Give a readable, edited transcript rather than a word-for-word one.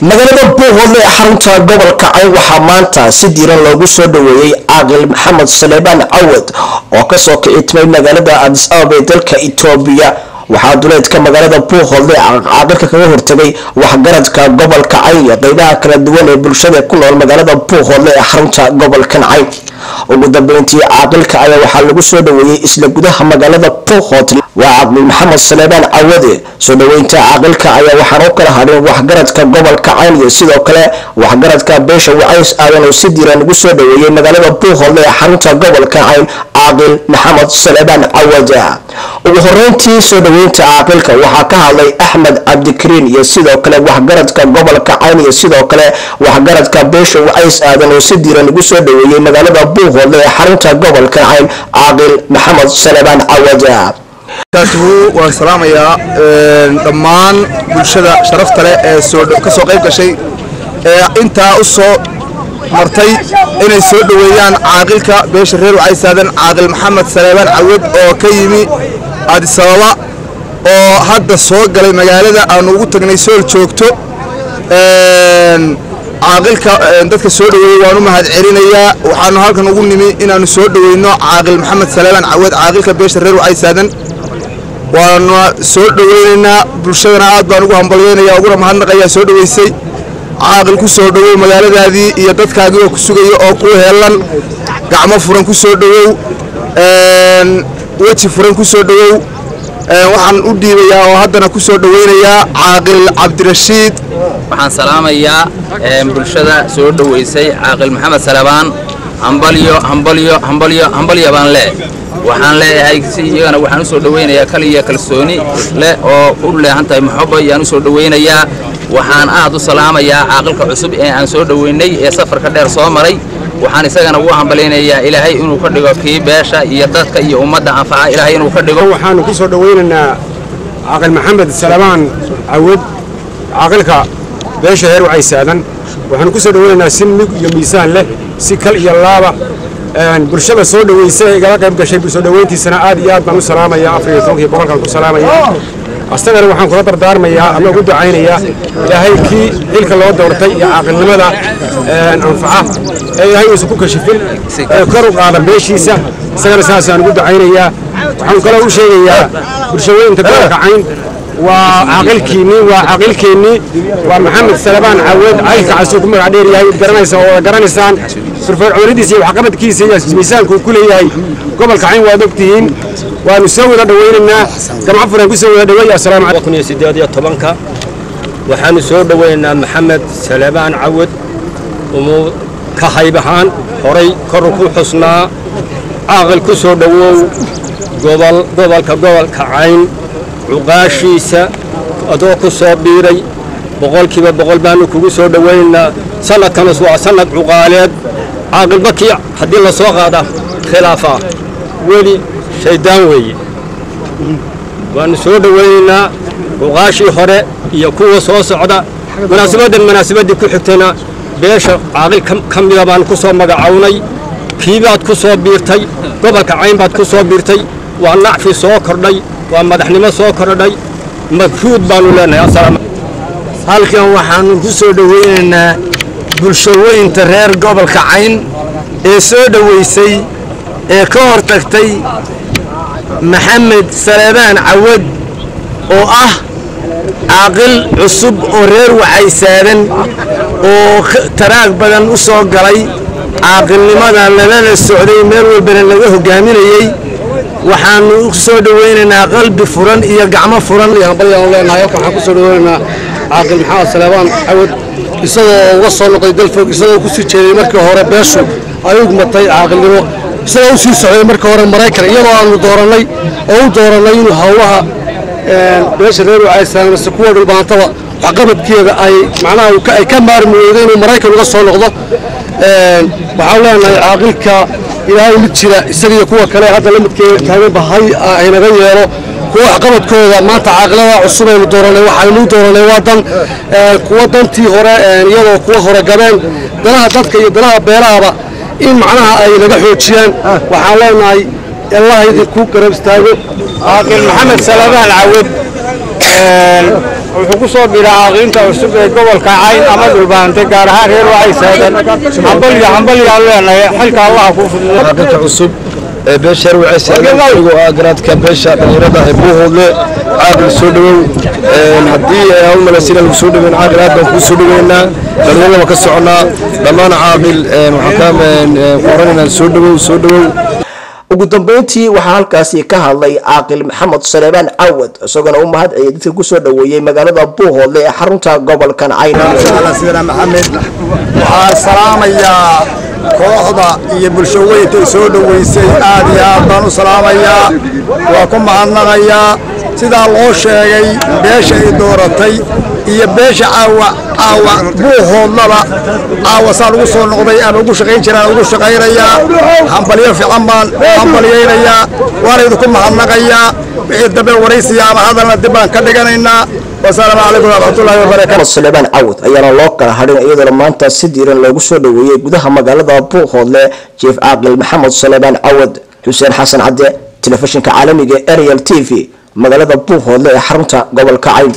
Magaalada Buuhoodle ee xarunta gobolka Cayn waxaa maanta si diiran loogu soo dhaweeyey Caaqil Maxamed Saleebaan Cawad oo kasoo kicitimay magaalada Adis Ababa ee dalka Itoobiya. Waxaa duleedka magaalada Buuhoodle caaqilka kaga hortagay waxgaradka gobolka Cayn iyo qeybaha kala duwan ee bulshada ku nool magaalada Buuhoodle ee xarunta gobolkan Cayn. Ugu dambeyntii caaqilka ayaa waxaa lagu soo dhaweeyey isla gudaha magaalada Buuhoodle. Waa Caaqil Maxamed Saleebaan Cawade. Soo dhaweynta caaqilka ayaa waxaan u kala hadhin waxgaradka gobolka Cayn iyo sidoo kale waxgaradka beesha Wacays Aadan oo si diiran ugu soo dhaweeyey magaalada Buuhoodle ee xarunta gobolka Cayn Caaqil Maxamed Saleebaan Cawade. Ugu horeyntii soo dhaweynta caaqilka waxaa ka hadlay Axmed Cabdikariin iyo sidoo kale waxgaradka gobolka Cayn iyo sidoo kale waxgaradka beesha Wacays Aadan oo si diiran ugu soo dhaweeyey magaalada Buuhoodle ee xarunta gobolka Cayn Caaqil Maxamed Saleebaan Cawade. Waan salaamayaa dhammaan bulshada sharafta leh ee ka soo qayb gashay ee intaa u soo martay inay soo dhoweeyaan caaqilka beesha reer Wacaysaadan, Caaqil Maxamed Saleebaan Cawad, oo ka yimi Adisababa oo hadda soo galay magaalada aanu ugu tagnay Sool joogto. Caaqilka dadka soo dhoweeyey waan u mahad celinayaa. Waxaanu halkan ugu nimi inaannu soo dhoweyno Caaqil Maxamed Saleebaan Cawad, caaqilka beesha reer Wacaysaadan. Waanu soo dhoweynaynaa bulshadana, aad baan ugu hambalyeynaya, uguna mahadnaqayaa soo dhoweysay. Caaqil, ku soo dhowow magaaladaadii iyo dadkaagii oo ku sugaya oo kuu heellan. Gacmo furan ku soo dhowow, weji furan ku soo dhowow. Waxaan u dhiibayaa oo haddana ku soo dhoweynayaa Caaqil Cabdirashiid. Waxaan salaamayaa bulshada soo dhoweysay Caaqil Maxamed Salebaan. Hambalyo, hambalyo, hambalyo, hambalyo baan lee. Waxaan leeyahay si iyagana waxaan u soo dhoweynayaa kaliya kalsooni leh oo u leehan tahay muxubo ayaan u soo dhoweynayaa. Waxaan aad u salaamayaa caaqilka cusub ee aan soo dhoweynay ee safarka dheer soo maray. Waxaan isagana ugu hambalyaynayaa Ilaahay inuu ka dhigo kii beesha iyo dadka iyo ummadda anfaca, Ilaahay inuu ka dhigo. Waxaanu ku soo dhoweynaynaa Caaqil Maxamed Salabaan Cawad, caaqilka beesha heer Wacaysaadan. Waxaanu ku soo dhoweynaynaa si mug iyo miisaan leh, si kal iyo laaba. Bulshada soo dhoweysa ee igala qayb gashay soo dhoweyntiisana aad iyo aad baan u salaamaya, 14-kii boqolkaan ku salaamaya. Asagana waxaan kula dardaarmayaa ama ugu ducaynayaa Ilaahay kii xilka loo doortay iyo caaqilnimada anfaca ee Ilaahay uusan ku kashifin ee kor u qaada beeshiisa. Isagana saasaan ugu ducaynayaa. Waxaan kaloo u sheegayaa bulshooyinka gobolka Cayn, waa caaqilkiinnii, waa caaqilkeennii, waa Maxamed Salabaan Cawed, caylka casuu ku magac dheer yahay, garanaysa oo wada garanaysaan. Firfircoonidiisa iyo waxqabadkiisa iyo miisaanku ku leeyahay gobolka Cayn waad ogtihiin. Waanu soo wada dhoweynaynaa, gamco furan ku soo wada dhaweeya. Assalaamu 2018-ka waxaanu soo dhoweynaynaa Maxamed Salebaan Cawad umuu ka hayb ahaan horay kor ku xusnaa. Caaqil, ku soo dhowow gobol gobolka gobolka Cayn cuqaashiisa adoo ku soo biiray. 100% baanu kugu soo dhowaynaynaa. Sanadkanas waa sanad cuqaaleed. Caaqilbakii haddii la soo qaada khilaafa weli shayddaan weeye. Waannu soo dhowaynaynaa cuqaashii hore iyo kuwa soo socda. Munaasabaddan munaasabaddii ku xigtayna beesha caaqil ka mida baanu ku soo magacownay. Kiibaad ku soo biirtay gobolka Cayn baad ku soo biirtay. Waa nacfi soo kordhay, waa madaxnimo soo kordhay. Mabruud baanu leenahay. Halkan waxaannu ku soo dhoweynaynaa bulshaweynta reer gobolka Cayn ee soo dhoweysay ee ka hor tagtay Maxamed Saleebaan Cawad oo ah caaqil cusub oo reer Wacaysaadan oo taraag badan u soo galay caaqilnimada, lalana socday meel walbana laga hoggaaminayey. Waxaannu u soo dhoweynaynaa qalbi furan iyo gacmo furan. Hambalyaanu leenahay. Halkan waxaan ku soo dhoweynaynaa Caaqil Maxamed Saleebaan Cawad, isagoo uga soo noqday dalfog, isagoo ku sii jeeday markii hore beeshu ay ugmatay caaqilnimo, isagoo u sii socday markii hore Maraykan, iyadoo aanu doorannay oo u doorannay inuu howlaha beesha reer Wacaysaan mase kuwa Dhulbaantaba waxqabadkeeda ay macnaha ay ka maarmi weydo inuu Maraykan uga soo noqdo. Waxaan leenahay caaqilka Ilaahay mid jira isaga iyo kuwa kale hadda la midkeeda taaganba hay aynaga yeelo kuwa waxqabadkooda. Maanta caaqilada cusub aynu dooranay waxaynu dooranay waa dan kuwa dantii hore, iyadoo kuwa hore gabeen danaha dadka iyo danaha beelahaba in macnaha ay naga xoojiyaan. Waxaan leenahay Allah idinku garab istaago. Caaqil Maxamed Salabaan Cawad. Wuxuu ku soo biiray caaqilinta cusub ee gobolka Cayn ama Dhulbaante, gaar ahaan reer Wacaysaadan. Hambalyo, hambalyaan leenahay, xilka Allaha kuu fududeeyo. Caaqilka cusub ee beesha reer Wacaysaadan, anigoo ah garaadka beesha dhalinyarada ee Buuhoodle, caaqil soo dhowow. Haddii aan u malaysiina lagu soo dhoweyn, caaqil aad baan kuu soo dhoweynaa, dhalinyarada waan ka soconaa dhammaan. Caaqil, waxaan kaa ku oranaynaa soo dhowow, soo dhowow. Ugu dambeyntii waxaa halkaasi ka hadlay caaqil Maxamed Saleebaan Cawad, isagoona u mahad celiyay dadka kusoo dhoweeyey magaalada Buuhoodle ee xarunta gobolkan Cayn. Sidana Maxamed, waxaan salaamayaa kooxda iyo bulsho weynta soo dhoweysay, aad iyo aad baan u salaamayaa, waa ku mahadnaqayaa. Sidaa loo sheegay, beesha ay dooratay iyo beesha caawa caawa Buuhoodlaba caawa saa lagu soo noqday ama ugu shaqayn jiraan ugu shaqaynayaa. Hambalyo fiican baan hambalyaynayaa, waana idinku mahadnaqayaa. Wixii dambe waraysiya ama hadalna dib baan ka dhiganaynaa. Wasalaamu calaykum waraxmatullaahi wabarakaatu. Saleebaan Cawad ayaana loo kala hadhin, iyadoona maanta si diiran loogu soo dhoweeyey gudaha magaalada Buuhoodle Jief Caaqil Maxamed Saleebaan Cawad. Xuseen Xasan Cadde, telefishinka caalamiga Ariel t v, magaalada Buuhoodle ee xarunta gobolka Cayn.